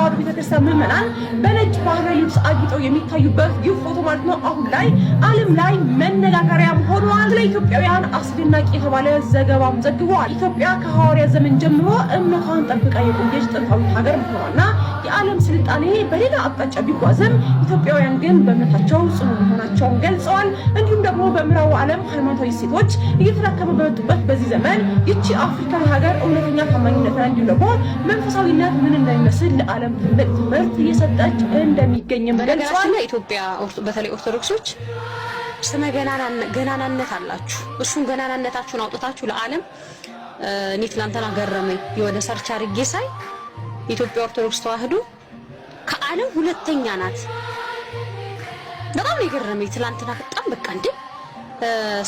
ተዋሕዶ ቤተክርስቲያን ምዕመናን በነጭ ባህላዊ ልብስ አጊጠው የሚታዩበት ይህ ፎቶ ማለት ነው አሁን ላይ ዓለም ላይ መነጋገሪያም ሆኗል። ለኢትዮጵያውያን አስደናቂ የተባለ ዘገባም ዘግቧል። ኢትዮጵያ ከሐዋርያ ዘመን ጀምሮ እምነቷን ጠብቃ የቆየች ጥንታዊት ሀገር መሆኗና የዓለም ስልጣኔ በሌላ አቅጣጫ ቢጓዝም ኢትዮጵያውያን ግን በእምነታቸው ጽኑ መሆናቸውን ገልጸዋል። እንዲሁም ደግሞ በምዕራቡ ዓለም ሃይማኖታዊ እሴቶች እየተዳከሙ በመጡበት በዚህ ዘመን ይቺ አፍሪካዊ ሀገር እውነተኛ ታማኝነትና እንዲሁም ደግሞ መንፈሳዊነት ምን እንደሚመስል ለዓለም ትልቅ ትምህርት እየሰጠች እንደሚገኝም ገልጸዋል። በነገራችን ላይ ኢትዮጵያ በተለይ ኦርቶዶክሶች ስመ ገናናነት አላችሁ። እሱን ገናናነታችሁን አውጥታችሁ ለዓለም፣ እኔ ትላንትና ገረመኝ። የሆነ search አድርጌ ሳይ ኢትዮጵያ ኦርቶዶክስ ተዋህዶ ከዓለም ሁለተኛ ናት። በጣም ነው የገረመኝ ትላንትና። በጣም በቃ እንዴ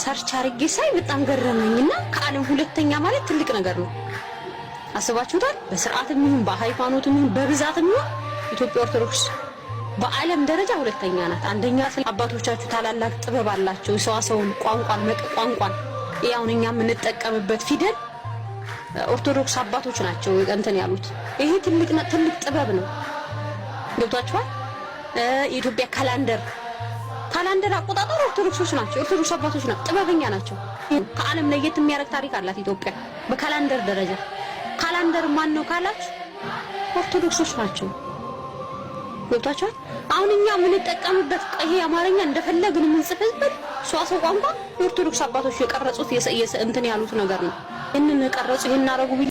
search አድርጌ ሳይ በጣም ገረመኝና ከዓለም ሁለተኛ ማለት ትልቅ ነገር ነው። አስባችሁታል? በስርዓትም ይሁን በሃይማኖትም ይሁን በብዛትም ይሁን ኢትዮጵያ ኦርቶዶክስ በዓለም ደረጃ ሁለተኛ ናት። አንደኛ አባቶቻችሁ ታላላቅ ጥበብ አላቸው። ሰዋሰውን፣ ቋንቋን፣ ቋንቋን ያውን እኛ የምንጠቀምበት ፊደል ኦርቶዶክስ አባቶች ናቸው እንትን ያሉት። ይሄ ትልቅ ትልቅ ጥበብ ነው። ገብቷችኋል? የኢትዮጵያ calendar አቆጣጠር ኦርቶዶክሶች ናቸው። ኦርቶዶክስ አባቶች ናቸው፣ ጥበበኛ ናቸው። ከዓለም ለየት የሚያደርግ ታሪክ አላት ኢትዮጵያ በ calendar ደረጃ። Calendar ማን ነው ካላችሁ ኦርቶዶክሶች ናቸው። ገብቷችኋል? አሁን እኛ የምንጠቀምበት ይሄ አማርኛ እንደፈለግን የምንጽፍበት ሰዋሰው ቋንቋ የኦርቶዶክስ አባቶች የቀረጹት እንትን ያሉት ነገር ነው። ይህንን ቀረጹ፣ ይህን አረጉ ብዬ